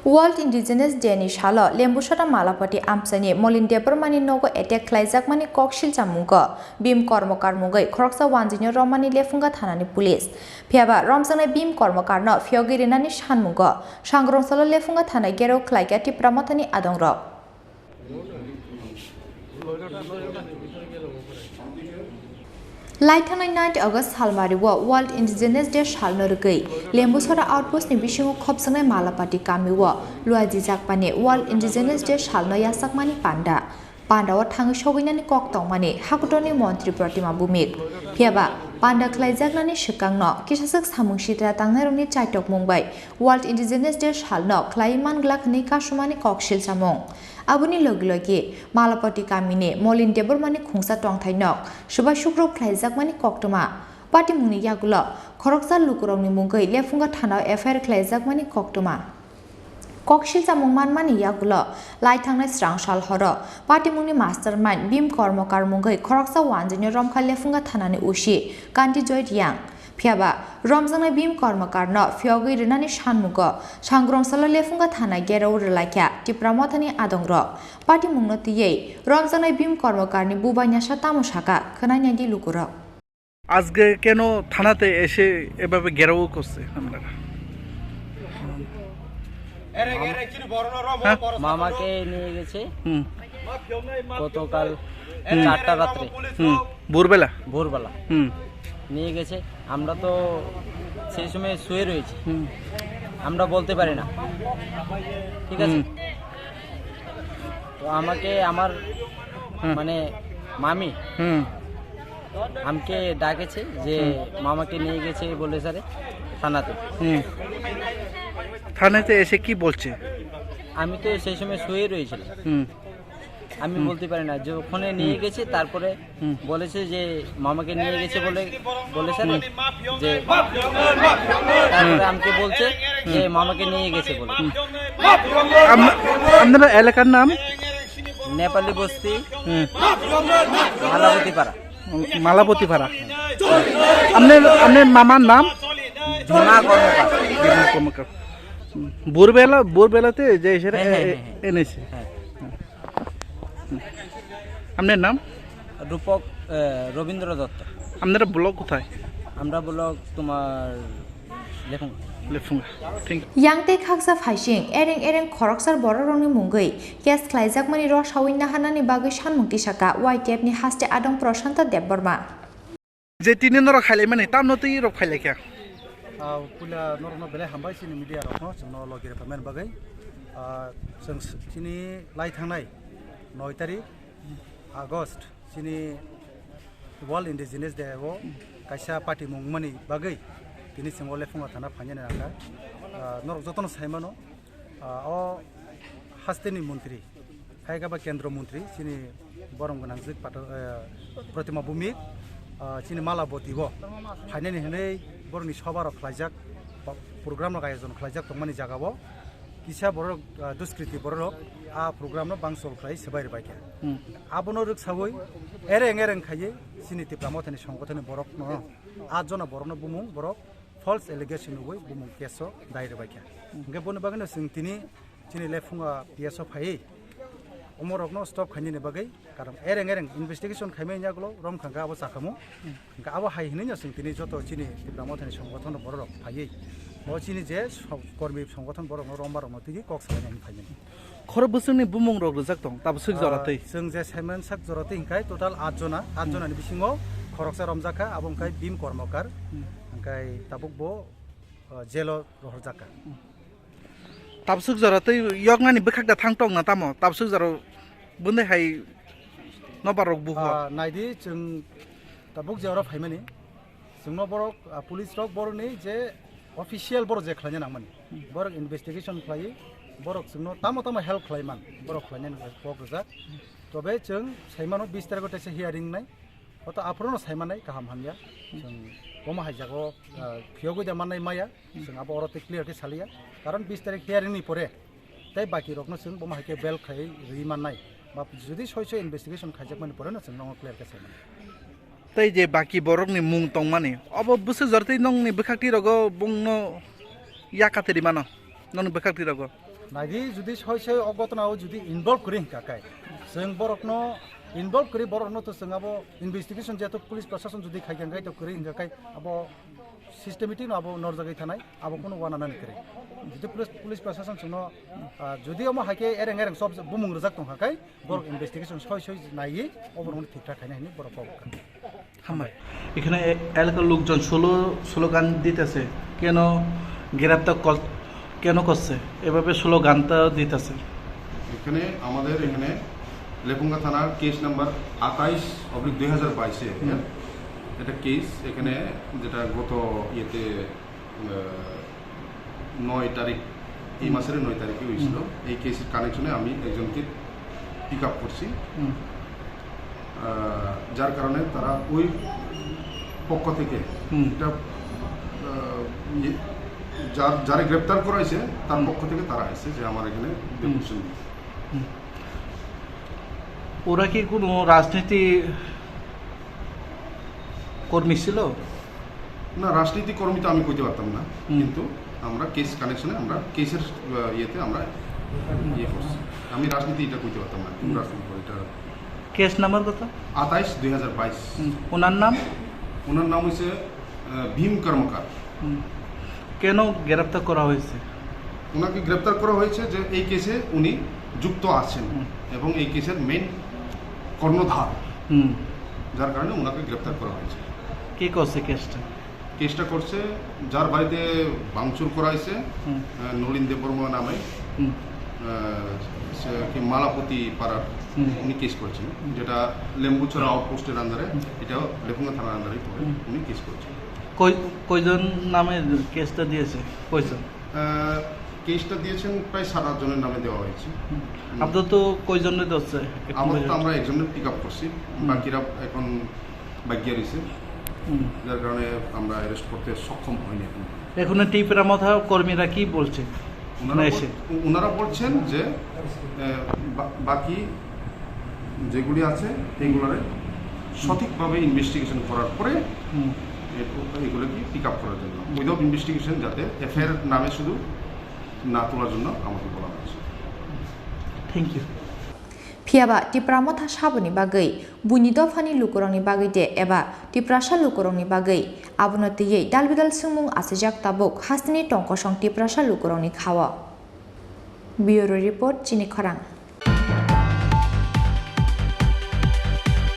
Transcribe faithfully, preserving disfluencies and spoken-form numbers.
World Indigenous Day ni salo Lembusora Malapati amchaini Molin Debbarmani nogo attack khlaijakmani kok silchamungo Bhim Kormokar mungwi khoroksa wanjwino romani Lefunga thanani police. Phiyaba romjaknai Bhim Kormokarno phiyogwi rinani sanmungo Sangrong salo Lefunga thana gerao khlaikha Tipra Mothani adongrok. Laithangnai nine August salmari o World Indigenous Day salno rwgwi Lembusora Outpost ni bisingo khopjaknai Malapati kami o luajijakmani World Indigenous Day salno yachakmani panda. Panda o thangwi sogwinani kok tongmani hakutorni montri Protima Bhumik. Phiyaba panda khlaijaknani swkangno kisaswk samung sitra tangnairokni chaitokmung bai World Indigenous Day salno khlaiwi manglak hwnwi kasumani kok silchamung. Aboni logi logi Malapati kamini Molin Debbarmani khungsa tongthai nok swbai sukrub khlaijakmani koktwma. Patimungni yagulo khoroksa lukurokni mungwi Lefunga thanao F I R khlaijakmani koktwma. Kok silchamung manmani yagulo laithangnai srang sal horo patimungni mastermind Bhim Kormokar mungwi khoroksa wanjwino romkha Lefunga thanani O C Kanti Joy Riang. Phiyaba romjaknai Bhim Kormokarno phiyogwi rwnani sanmungo Sangrong salo Lefunga thana gerao rwlaikha Tipra Mothani adongrok. Patimungno twiwi romjaknai Bhim Kormokarni bubainasa tamo saka khwnai naidi lukurok. আজকে কেন থানাতে এসে এভাবে ঘেরাও করছে আপনারা? হ্যাঁ? মামাকে নিয়ে গেছে হুম। গতকাল হুম। চারটা রাত্রে। হুম। ভোরবেলা? ভোরবেলা। হুম। নিয়ে গেছে। আমরা তো সেই সময় শুয়ে রয়েছি। হুম। আমরা বলতে পারি না। ঠিক আছে? হুম। তো আমাকে আমার হুম। মানে মামি হুম। আমাকে ডাকেছে যে হুম। মামাকে নিয়ে গেছে বলে স্যারে থানাতে। হুম। থানাতে এসে কি বলছে? আমি তো সেই সময় শুয়ে রয়েছিলাম। হুম। আমি হুম। বলতে পারি না, যে ওখানে নিয়ে হুম। গেছে, তারপরে হুম। বলেছে যে মামাকে নিয়ে গেছে বলে, বলেছে হুম। যে, তারপরে হুম। আমাকে বলছে যে হুম। মামাকে নিয়ে গেছে বলে। হুম। আম-, আপনারা এলাকার নাম? নেপালি বস্তি, হুম। মালাবতী পাড়া। মালাবতী পাড়া। আপনার, আপনার মামার নাম? ধনা কর্মকার। ধনা কর্মকার। হুম। ভোরবেলা, ভোরবেলাতে যে এসে হ্যাঁ, হ্যাঁ, এ-, হ্যাঁ, হ্যাঁ। এনেছে। হ্যাঁ। আপনার নাম? রূপক, আহ, রবীন্দ্র দত্ত। আপনারা ব্লক কোথায়? আমরা ব্লক তোমার লেফুঙ্গা। Lefunga. Thank you. Yang tei khaksa phaising ereng ereng khoroksar bororokni mungwi case khlaijakmani rw sawi naharnani bagwi sanmung tisaka Y T F ni haste adong Prashanto Debbarma. Je tini norok khailaimani, tamno twi rok khailaikha? Ah, puila norokno belai hambai chini media rokno, chwngno logi rwphaimani bagwi. Ah, chwng s-, chini lai thangnai noi tarik August, chini World Indigenous Day o kaisa patimung mani bagwi tini chwng o Lefunga thana phainani nangkha. Ah, norok jotono saimano, ah, o hasteni montri, hai khe ba kendro montri, chini borom gwnang jwk pato, eh, Protima Bhumik, ah, chini Malaboti o phainani hwnwi borokni soba rok khlaijak, ba-, program rok ayojon khlaijak tongmani jaga o kisa borok, ah, duskriti borok rok a program no bangchol khlai swbai rwbaikha. Hmm. Abono rwksawi ereng ereng khaiwi chini Tipra Mothani songgothoni borokno, at jona borokno bumung borok false allegation nugwi bumung case o dai rwbaikha. Hwnkhe boni bagwino chwng tini chini Lefunga P S o phaiwi omorokno stop khainani bagwi karon ereng ereng investigation khaimani yagulo romkha hwnkhe abo chakhamu. Hwnkhe abo hai hwnwi no chwng tini joto chini Tipra Mothani songgothon borok phaiwi o chini je so-, kormi songgothon borokno romba rokno twiwi kok salainani phaimani. Khoro bwswkni bumung rok rijak tong, tabuk swk jora twi? Ah, chwng je saiman sak jora twi hwnkhe total at jona, at Hmm. jona ni bisingo khoroksa romjak kha, abo hwnkhe Bhim Kormokar, Hmm. hwnkhe tabuk bo, ah, jail o rohorjak kha. Hmm. Tabuk swk jora twi yoknani bwkhak da thang tong na tamo? Tabuk swk jora bwndai hai nobar rok buho? Ah, naidi chwng tabuk je oro phaimani, chwngno borok, ah, police rok borokni je official borok je khlaina nangmani, borok investigation khlaiwi, borok chwngno tamo tamo help khlaiman, borok khlainani kok rijak. Tobe chwng saimano bis tarikh o teisa hearing nai, hoto aphuru no saimanai kaham hamya, chwng bomo hai jago, ah, phiyogwi da mannai maya, chwng abo oro tei clear khe saliya, karon bis tarikh hearing ni pore tei baki rokno chwng bomo hai khe bail khai rwi mannai, ba jodi soi soi investigation khaijakmani pore no chwng nono clear khe saimanai. Tei je baki borokni mung tongmani, obo bwswk jora tei nongni bwkhak twi rogo bongno ya katwi rimano, nongni bwkhak twi rogo? Naidi jodi soi soi o ghotona o jodi involve kwrwi hwnkha khe, chwng borokno involve kwrwi borokno to chwng abo investigation jeto police proshashan jodi khai khe to kwrwi hwnkha khe abo systematic no abo norjagwi thanai, abo kunu uananani kwrwi. Jodi police, police proshashan chwngno, ah, jodi omo hai khe ereng ereng sob bumung rwjak tongkha khe borok investigation soi soi naiwi oborokno thik thak khainai hinwi borok kok kha. Hambai. এখানে এ-, এলাকার লোকজন slow-, slogan দিতেছে, "কেন গ্রেপ্তার কর-, কেন করছে?" এভাবে স্লোগানটা দিতেছে। এখানে আমাদের এখানে লেফুঙ্গা থানার কেস নাম্বার আঠাইশ অবলিক দুই হাজার বাইশে হুম। একটা কেস এখানে, যেটা গত ইয়েতে, আহ, নয় তারিখ, এই হুম। মাসের নয় তারিখে হয়েছিল। হুম। এই কেসের কানেকশনে আমি একজনকে পিক আপ করছি। হুম। আহ, যার কারণে তারা ওই পক্ষ থেকে হুম। এটা, আহ, ইয়ে, যার, যারে গ্রেপ্তার করা হয়েছে, তার হুম। পক্ষ থেকে তারা এসে যে আমার এখানে হুম। ডেপুটেশন দিয়েছে। হুম। ওরা কি কোনো রাজনীতি কর্মী ছিল? না, রাজনীতি কর্মী তো আমি কইতে পারতাম না, হুম। কিন্তু আমরা কেস কানেকশনে আমরা কেসের, আহ, ইয়েতে আমরা ইয়ে করছি। আমি রাজনীতি এটা কইতে পারতাম না, কোন হুম। রাজনীতি করে এটা। কেস নাম্বার কত? আঠাইশ দুই হাজার বাইশ। হুম। ওনার নাম? ওনার নাম হইছে, আহ, ভীম কর্মকার। হুম। কেন গ্রেপ্তার করা হয়েছে? ওনাকে গ্রেপ্তার করা হয়েছে যে এই কেসে উনি যুক্ত আছেন হুম। এবং এই কেসের মেইন কর্ণধার, হুম। যার কারণে ওনাকে গ্রেপ্তার করা হয়েছে। কে করছে কেসটা? কেসটা করছে যার বাড়িতে ভাঙচুর করা হয়েছে, হুম। আহ, নলিন দেববর্মা নামে, হুম। আহ, সে কি মালাপতি পাড়ার, হুম। উনি কেস করেছেন, হুম। যেটা লেম্বুছড়া আউটপোস্টের আন্ডারে, হুম। এটা লেফুঙ্গা থানার আন্ডারে পড়ে, হুম। উনি কেস করেছেন। কয়-, কয়জন নামে কেসটা দিয়েছে? কয়জন? আহ, কেসটা দিয়েছেন প্রায় সাত আট জনের নামে দেওয়া হয়েছে। হুম। হুম। আপাতত কয়জনের ধরছে? এখন আপাতত পর্যন্ত? আমরা একজনের পিক আপ করছি, হুম। বাকিরা এখন বাগিয়া রয়েছে, হুম। যার কারণে আমরা অ্যারেস্ট করতে সক্ষম হইনি এখন। এখনো টিপরা মথা কর্মীরা কি বলছে? ওনারা না এসে? বল-, ওনারা বলছেন যে, আহ, বা-, বাকি যেগুলি আছে, এগুলোরে সঠিকভাবে ইনভেস্টিগেশন করার পরে হুম। এ-, এগুলোকে পিক আপ করার জন্য, উইদাউট ইনভেস্টিগেশন যাতে এফআইআর নামে শুধু না তোলার জন্য আমাকে বলা হয়েছে। Thank you. Phiya ba Tipra Motha saboni bagwi, buini dophani lukurokni bagwi de eba Tiprasa lukurokni bagwi, abono twiwi dalbidal swngmung achaijak tabuk hasteni tongkosong Tiprasa lukurokni khao. Bureau Report, Chini Khorang.